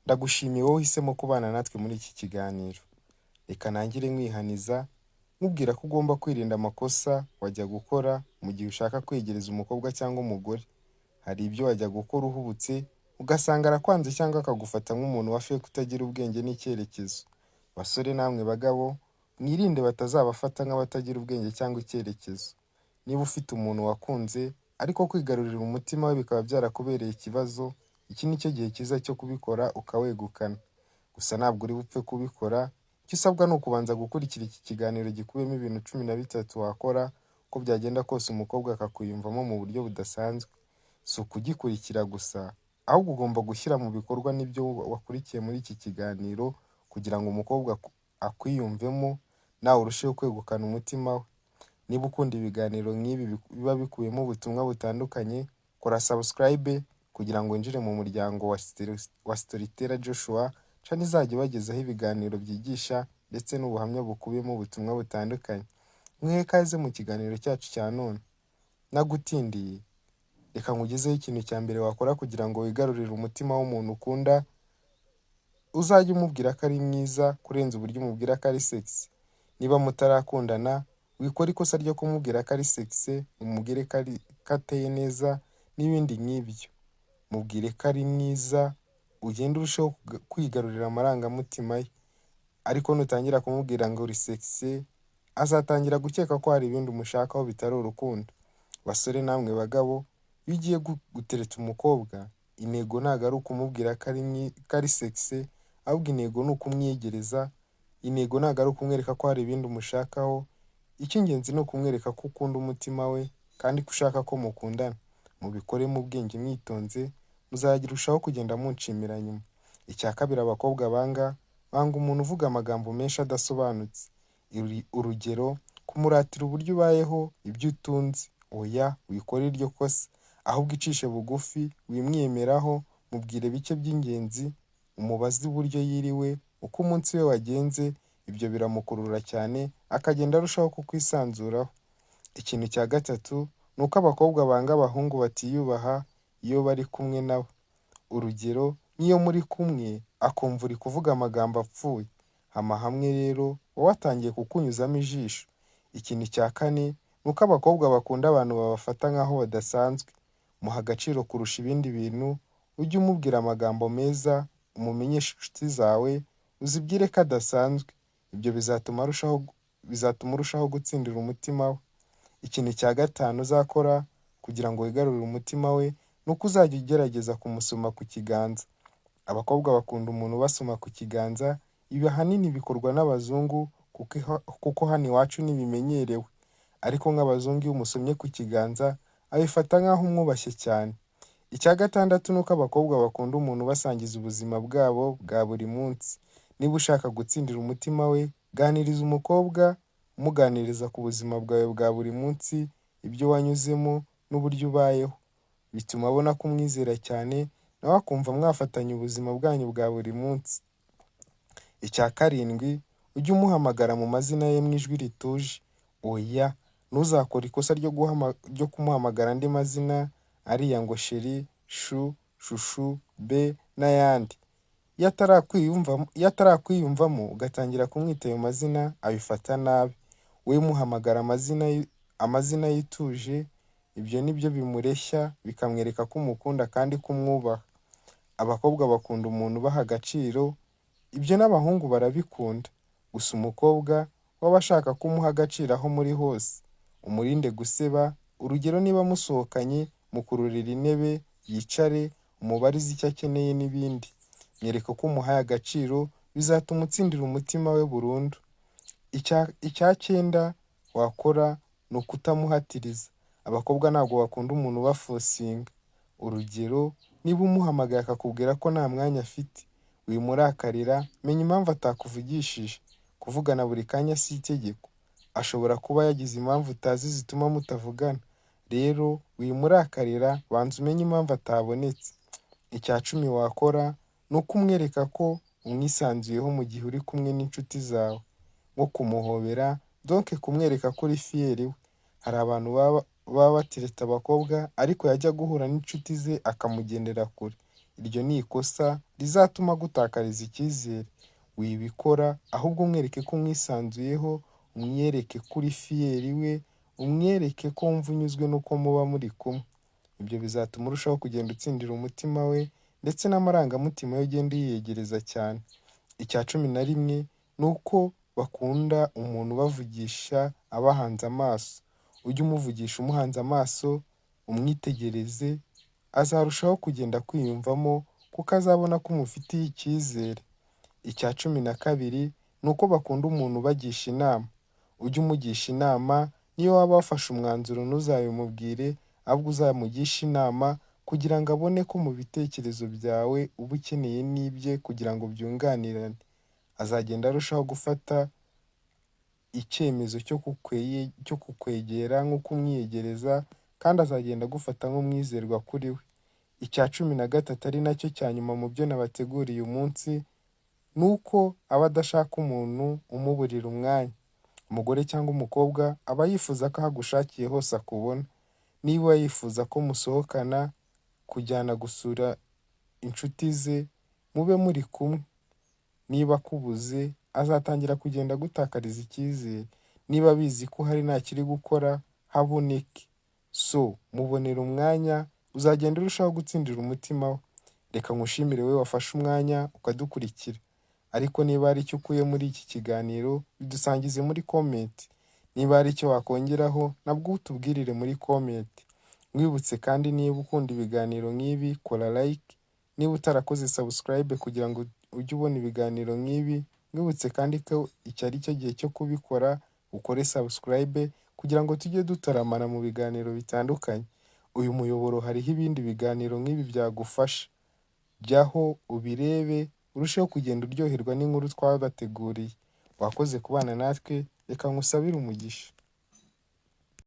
Ndagushimiye wowe uhisemo kubana natwe muri iki kiganiro. Reka nangire nkwihaniza, nkubwira ko ugomba kwirinda amakosa wajya gukora mu gihe ushaka kwegereza umukobwa cyangwa umugore. Hari ibyo wajya gukora uhubutse, ugasanga arakwanze cyangwa akagufata nk'umuntu wa fake utagira ubwenge n'icyerekezo. Basore namwe bagabo, mwirinde batazabafata nk'abatagira ubwenge cyangwa icyerekezo. Niba ufite umuntu wakunze ariko kwigarurira umutima we bikaba byarakubereye ikibazo, iki ni cyo gihe cyiza cyo kubikora ukawegukana. Gusa ntabwo uri bupfe kubikora, icyo usabwa ni ukubanza gukurikira iki kiganiro gikubiyemo ibintu 13 wakora, uko byagenda kose umukobwa akakwiyumvamo mu buryo budasanzwe. Si ukugikurikira gusa, ahubwo ugomba gushyira mu bikorwa n'ibyo wakurikiye muri iki kiganiro kugira ngo umukobwa akwiyumvemo, nawe urusheho kwegukana umutima we. Niba ukunda ibiganiro nk'ibi biba bikubiyemo ubutumwa butandukanye, kora subscribe kugira ngo winjire mu muryango wa Storyteller Joshua, channel izajya ibagezaho ibiganiro byigisha ndetse n'ubuhamya bukubiyemo ubutumwa butandukanye. Mwihe ikaze mu kiganiro cyacu cya none. Nagutindiye, reka nkugezeho ikintu cya mbere wakora kugira ngo wigarurire umutima w'umuntu ukunda, uzajye umubwira ko ari mwiza kurenza uburyo umubwira ko ari sexy. Niba mutarakundana, wikora ikosa ryo kumubwira ko ari sexy, umubwire ko ateye neza n'ibindi nk'ibyo. Mubwire ko ari mwiza, ugende urusheho kwigarurira amarangamutima ye. Ariko nutangira kumubwira ngo uri sexy, azatangira gukeka ko hari ibindi umushakaho bitari urukundo. Basore namwe bagabo, iyo ugiye gutereta umukobwa, intego ntabwo ari ukumubwira ko ari sexy, ahubwo intego ni ukumwiyegereza, intego ntabwo ari ukumwereka ko hari ibindi umushakaho, icy'ingenzi ni ukumwereka ko ukunda umutima we kandi ko ushaka ko mukundana. Mubikore mu bwenge mwitonze, muzarushaho kugenda munshimira nyuma. Icya kabiri abakobwa banga, banga umuntu uvuga amagambo menshi adasobanutse. Urugero, kumuratira uburyo ubayeho, ibyo utunze. Oya, wikore iryo kosa, ahubwo icishe bugufi, wimwiyemeraho, mubwire bike by'ingenzi, umubaze uburyo yiriwe, uko umunsi we wagenze, ibyo biramukurura cyane, akagenda arushaho kukwisanzuraho. Ikintu cya gatatu ni uko abakobwa banga abahungu batiyubaha iyo bari kumwe nabo. Urugero, nk'iyo muri kumwe akumva uri kuvuga amagambo apfuye. Hama hamwe rero wowe atangiye kukunyuzamo ijisho. Ikintu cya kane ni uko abakobwa bakunda abantu babafata nk'aho badasanzwe. Muha agaciro kurusha ibindi bintu, ujye umubwira amagambo meza, umumenyeshe inshuti zawe, uzibwire ko adasanzwe. Ibyo bizatuma urushaho gutsindira umutima we. Ikintu cya gatanu uzakora kugira ngo wigarurire umutima we, ni uko uzajya ugerageza kumusoma ku kiganza. Abakobwa bakunda umuntu ubasoma ku kiganza, ibi ahanini bikorwa n'abazungu kuko hano iwacu ntibimenyerewe. Ariko nk'abazungu iyo umusomye ku kiganza, abifata nk'aho umwubashye cyane. Icya gatandatu ni uko abakobwa bakunda umuntu ubasangiza ubuzima bwabo bwa buri munsi. Niba ushaka gutsindira umutima we, ganiriza umukobwa, umuganiriza ku buzima bwawe bwa buri munsi, ibyo wanyuzemo n'uburyo ubayeho. Bituma abona ko umwizera cyane, nawe akumva mwafatanya ubuzima bwanyu bwa buri munsi. Icya karindwi, ujye umuhamagara mu mazina ye mu ijwi rituje. Oya, ntuzakore ikosa ryo kumuhamagara andi mazina, ariya ngo chéri, chou, chouchou, bé n'ayandi. Iyo atarakwiyumvamo ugatangira kumwita ayo mazina, abifata nabi. Wowe muhamagara amazina ye utuje, ibyo ni byo bimureshya bikamwereka ko umukunda kandi ko umwubaha. Abakobwa bakunda umuntu ubaha agaciro, ibyo n'abahungu barabikunda. Gusa umukobwa we aba ashaka ko umuha agaciro aho muri hose. Umurinde guseba, urugero niba musohokanye, mukururire intebe, yicare, umubarize icyo akeneye n'ibindi. Mwereke ko umuhaye agaciro, bizatuma utsindira umutima we burundu. Icya cyenda wakora ni ukutamuhatiriza. Abakobwa ntabwo bakunda umuntu ubaforcinga. Urugero, niba umuhamagaye akakubwira ko nta mwanya afite, wimurakarira, menya impamvu atakuvugishije. Kuvugana buri kanya si itegeko. Ashobora kuba yagize impamvu utazi zituma mutavugana. Rero wimurakarira, banza umenye impamvu atabonetse. Icya 10 wakora ni uko umwereka ko umwisanzuyeho mu gihe uri kumwe n'inshuti zawe, nko kumuhobera, donc kumwereka ko uri fier we. Hari abantu baba batereta abakobwa ariko yajya guhura n'inshuti ze akamugendera kure. Iryo ni ikosa rizatuma agutakariza icyizere. Wibikora, ahubwo umwereke ko umwisanzuyeho, umwereke ko uri fier we, umwereke ko wumva unyuzwe n'uko muba muri kumwe. Ibyo bizatuma urushaho kugenda utsindira umutima we ndetse n'amarangamutima ye ugenda uyiyegereza cyane. Icya 11 ni uko bakunda umuntu ubavugisha abahanze amaso. Ujye umuvugisha umuhanze amaso, umwitegereze, azarushaho kugenda akwiyumvamo kuko azabona ko umufitiye icyizere. Icya 12 ni uko bakunda umuntu ubagisha inama. Ujye umugisha inama, niyo waba wafashe umwanzuro ntuzabimubwire, ahubwo uzamugishe inama kugira ngo abone ko mu bitekerezo byawe uba ukeneye n'ibye kugira ngo byunganirane. Azagenda arushaho gufata icyemezo cyo kukwegera nk'uko umwiyegereza, kandi azagenda agufata nk'umwizerwa kuri we. Icya 13 ari nacyo cya nyuma mu byo nabateguriye uyu munsi, ni uko aba adashaka umuntu umuburira umwanya. Umugore cyangwa umukobwa aba yifuza ko aho agushakiye hose akubona. Niba yifuza ko musohokana, kujyana gusura inshuti ze, mube muri kumwe. Niba akubuze, azatangira kugenda agutakariza icyizere. Niba abizi ko uhari ntacyo uri gukora, haboneke. So mubonera umwanya, uzagenda urushaho gutsindira umutima we. Reka nkushimire wowe wafashe umwanya ukadukurikira. Ariko niba hari icyo ukuye muri iki kiganiro, bidusangize muri comment. Niba hari icyo wakongeraho, nabwo utubwirire muri comment. Nkwibutse kandi niba ukunda ibiganiro nk'ibi, kora like. Niba utarakoze subscribe kugira ngo ujye ubona ibiganiro nk'ibi, nkwibutse kandi ko iki ari cyo gihe cyo kubikora, ukore subscribe kugira ngo tujye dutaramana mu biganiro bitandukanye. Uyu muyoboro hariho ibindi biganiro nk'ibi byagufasha. Jyaho ubirebe, urusheho kugenda uryoherwa n'inkuru twabateguriye. Wakoze kubana natwe, reka nkusabire umugisha.